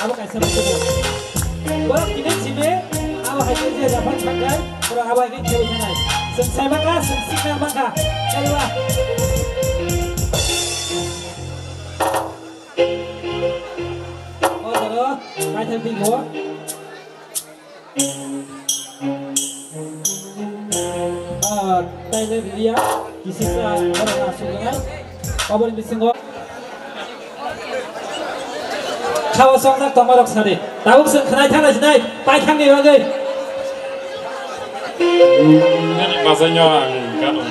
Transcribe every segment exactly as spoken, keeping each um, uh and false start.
Abo kaisa bo kubo. Borok tini simi abo hai khe je japan thangkai, borok abo hai khe khebai thanai. Chwng sai bangkha, chwng sikna bangkha. Kaliba. O jaro, paithak tingbo. Ah, taile riya, kisisa, borok asuk nai. Oboni bisingo. Khao songjak tongmarok sadi. Tabuk se khnai thangna sinai, paithangni bagwi. Nini basaino ang gano.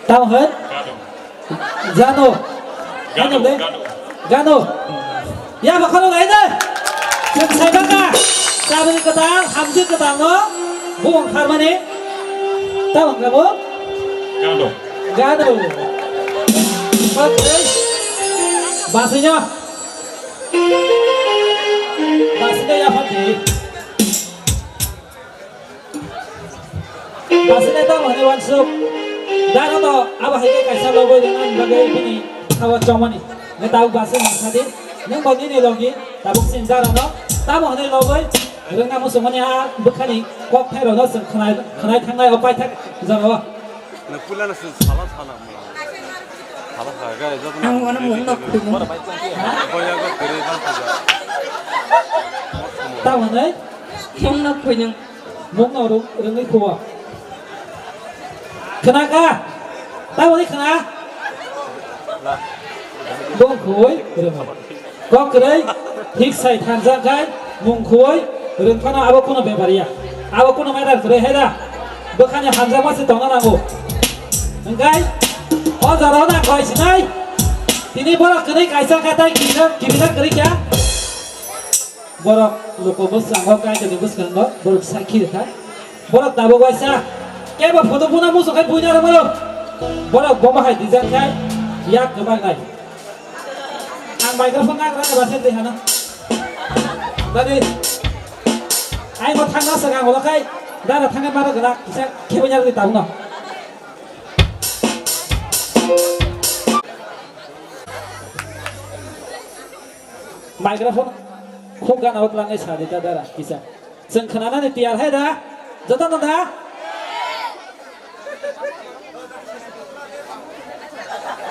Tamo hwn? Gano. Gano. Gano, gano. Gano. Ya, bakhalo lai na. Chwng sai baka. Tabuk kwtal, hamjwk kwtal no. Buong kharmani. Tamo hwn gabo? Gano. Gano. Basaino. Basile ya phati. Basile tamo hwnwi uansuk. Daro to abo hai khe kaisa lobwi rwna bagwi bini khao chomani. Nge tabuk basile nang sadi. Nang bo nini logi tabuk sin daro no. Tamo hwnwi lobwi rwna muchungmani a bwkhani kok thai rokno chwng khwnai, khwnai thangnai o paithak jora o. Nang puila no sala sala. Ang wano mung nok khuinung. Tamo hwnwi? Mung nok khuinung. Mung no rung, rungwi khuo. Khna kha? Tamo hwnwi khna? Bung khui rung. Kok kwrwi, hik sai thansa khai, mung khuoi, rwng phano abo kuno bepar ya. Abo kuno matter kwrwi hai da. Bwkhani hamjakma se tongna nango. Hwnkhe, o jora na koi sinai. Tini borok kwrwi kaisa kha tai kirina, kirina kwrwi kha. Borok luko bwskango, kaitoni bwskango, borok sakhi rwkha. Borok tabuk waisa. Kebo photo phuna musu khai buina rwmaro. Borok bomo hai dijak khai, yak kwbang nai. Ang microphone nagra nagra se twi hano. Dadi. Ai bo thangna se ang ulo khai. Dara thangna maro gana kisa khebo nyar di tauno. Microphone khuk gana o tlangai sa di ta dara kisa. Chwng khwnanani tiyar hai da? Jotono da?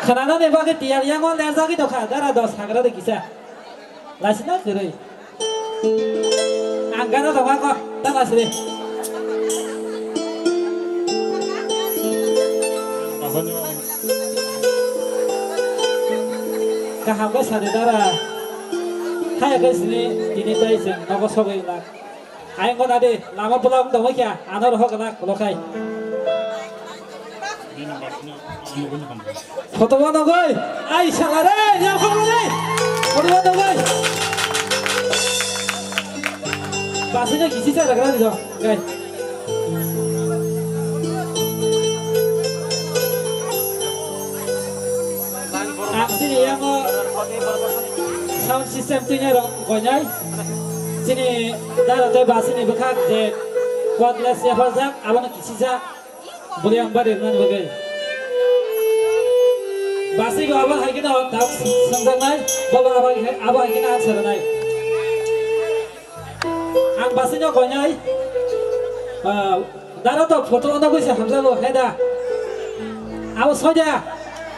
Khwnanani bagwi tiyar yango lerjagwi tongkha, dara dos hagra de kisa. Lasina kwrwi. Ang gana tongma ko, ta lasri. Kaham khe sadi dara. Haya khe sini tini tai chwng nogo sogwi lak. Ayang kona de, lama pulang tongwi kya, ano rohok na, rokai. Photo bo nogoi, ai sala re, ya kho re. Photo bo nogoi. Basina kisi sa ragra di do, gai. Ang sini yang sound system tunya rok gonai. Chini dara tei basini bwkhak je cordless yapharjak, abono kisijak. Bwrwi ang bari rwnani bagwi. Basi go abo hai kheno tak swngjak nai, bobo abo hai, abo hai kheno answer nai. Ang basino koinai. Ah, dara to photo ono kuisa hamjalo, heda. Abo soida.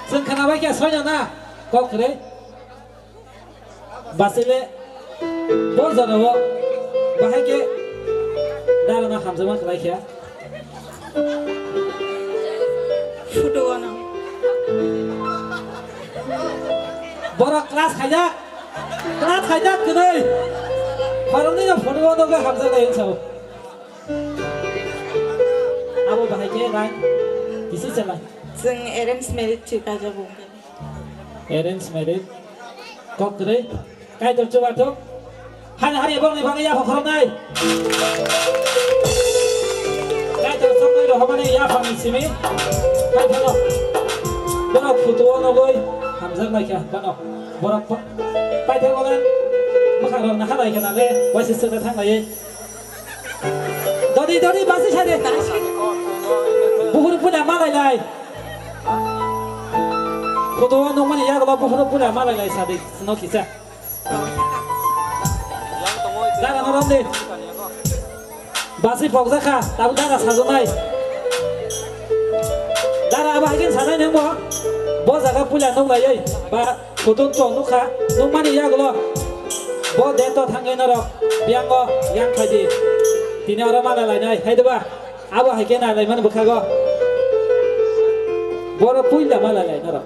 Chwng khana bai khe soida na. Kok kwrwi. Basile, bo jorao bahai khe darano hamjakma khlai kha. Photo ano. Borok class khaijak, class khaijak kwnwi. Khoroknwi no photo ano khe hamjaknai wng sao. Abo bahai khe nai kisi chalai. Chwng arrange marriage thwi kaijago. Arrange marriage. Kok kwrwi. Kaitor chubathok. Hani hari bongni bagwi yapha khoroknai. Kaitor choknai rohormani yaphangni simi. Kaitorno. Borok photo-o nugwi hamjak lai kha bono. Borok pa-, paithak bolen mwkhang rok naha lai kha nale waisa swkna thang lai. Dodi, dodi, basi sade. Buhur puna malai lai. Photo nungmani yago buhur puna malai lai sade. Sino kisa. Dara no romdi. Basi pokjakha, tabuk dara sajaknai. Dara abo hai khe sanai nangbo. Bo jaga puila nuklaiwi ba kutun to nukha, nukmani yagulo. Bo de to thangwi norok biyango yang khaidi. Tini oro mala lainai, hai deba? Abo hai khe nai laimani bwkhago. Boro puila mala lai norok.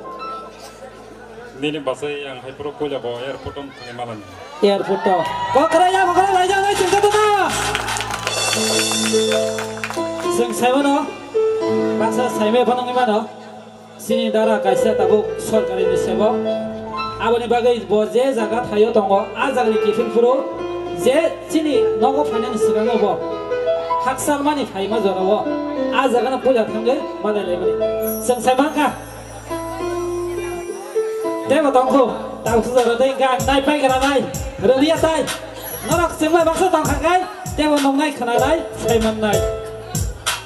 Nini bwsai ang hai phuru puila bo airport o thangwi malani. Airport o. Kokrai ya kokrai laijak nai chwng khe tongma. Chwng saimano, baksa saimai phano wngwi mano. Chini dara kaisa tabuk sorkari ni sebok. Aboni bagwi bo je jaga thaio tongo, a jagani kiphil phuru je chini nogo phainani swkango bo hakchalmani phaima jorao a jagano puila thangwi malai laimani. Chwng sai mankha. Tebo tongkhu, tabuk sujaro tei hingkhe ang nai pai gra nai, rwliya tai. Norok chwngbai baksa tongkha khe, tebo nungnai khwnanai, sai mannai.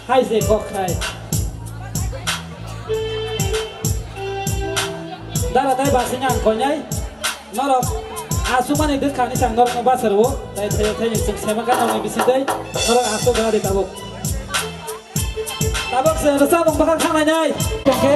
Hai se kok khai. Dara tai basing ang koinai. Norok asumani dwkhani sang norokno basarwo. Tai thai thai chwng sai mankha norokni bising tei. Norok asuk gra di tabuk. Tabuk se rwchapmung bwkhak thanglainai. Tongkhe.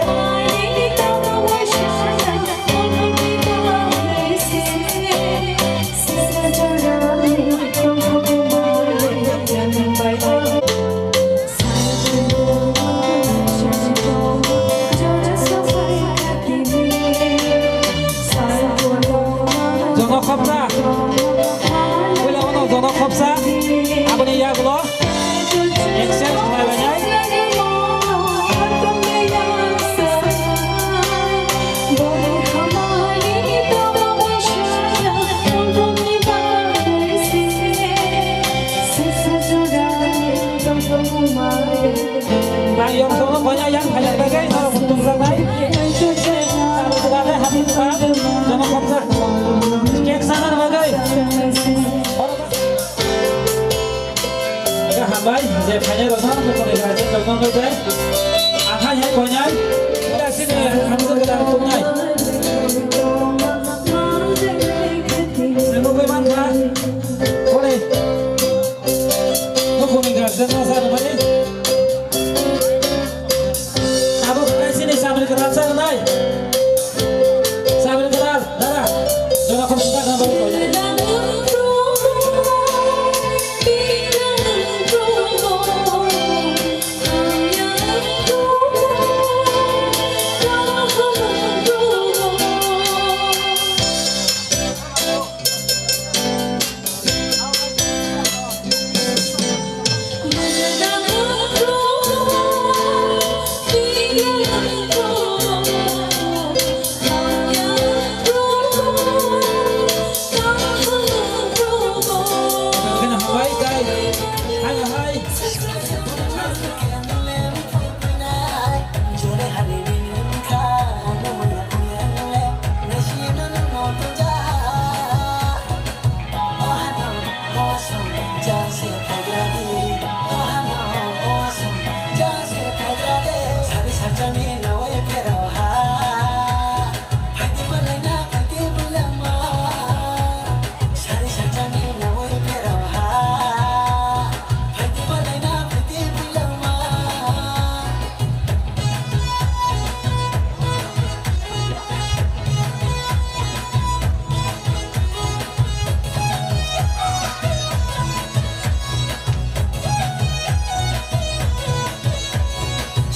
Jono khopsa. Puila bono jono khopsa. Aboni yagulo. Exchange khlai bai nai. Ang yong song no kanya yang kanya bagai no tung sang nai. Ang tu che, ang tu bagai hati tu kan, jama khopsa. Cake sana bagai. Aga hambai, je phainai rokno, nokni guardian rokno wngwi tei. Athai hai koinai, ila sini hamjwk gwdal tongnai. Nangwi mankha, kore, nokni guardian no sa rwmani. Abo khe kaisini samri kwtal sa rwnai. Samri kwtal, dara. Jono khum sita khum bari koi.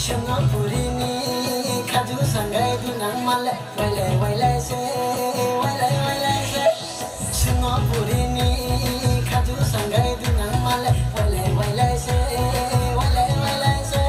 Singapore ni khaju sangai dunang male, wailai wailai se, wailai wailai se. Singapore ni khaju sangai dunang male, wailai wailai se, wailai wailai se.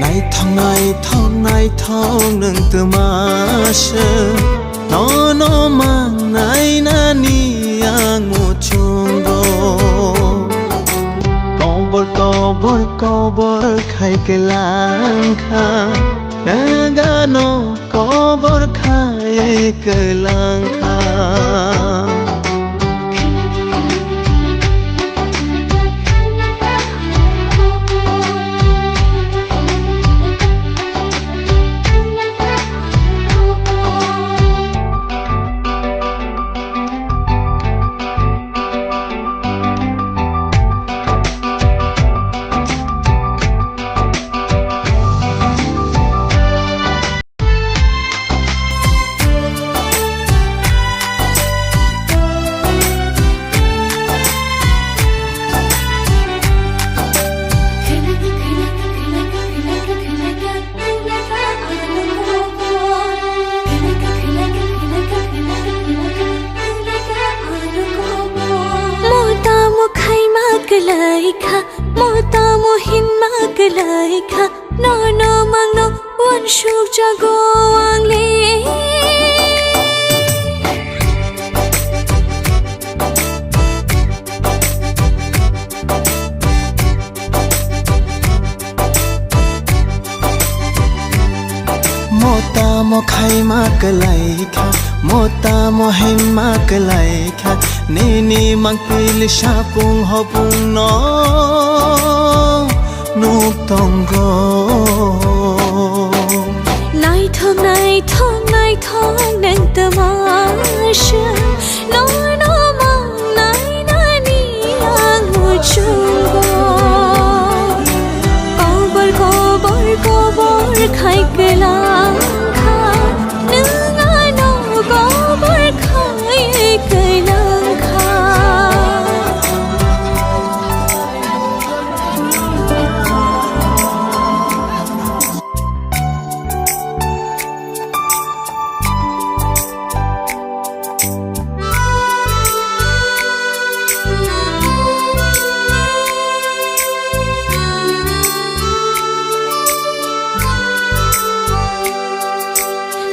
Naithok, naithok, naithok nwng twma se, nono mangnainani ang muchungo. Kobor, kobor, kobor khai kwlangkha, nagano kobor khai kwlangkha. Mo tamo khaima kwlai kha, mo tamo hinma kwlai kha, nono mangno uansuk jago ang le. Mo tamo khaima kwlai kha, mo tamo hinma kwlai kha, nini mangpili sapung hopung no nuk tongo. Naithok, naithok, naithok nwng twma se, nono mangnainani ang muchungo. Kobor, kobor, kobor khai kwlangkha, nwng ano kobor khai kwlangkha.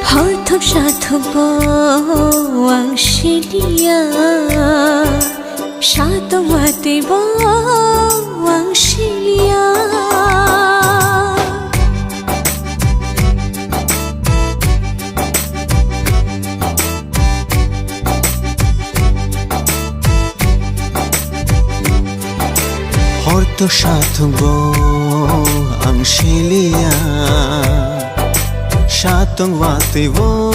Hor thok sa thok bo ang siliya. Satong watwi bo ang siliya. Hor to satong bo ang siliya. Satong watwi bo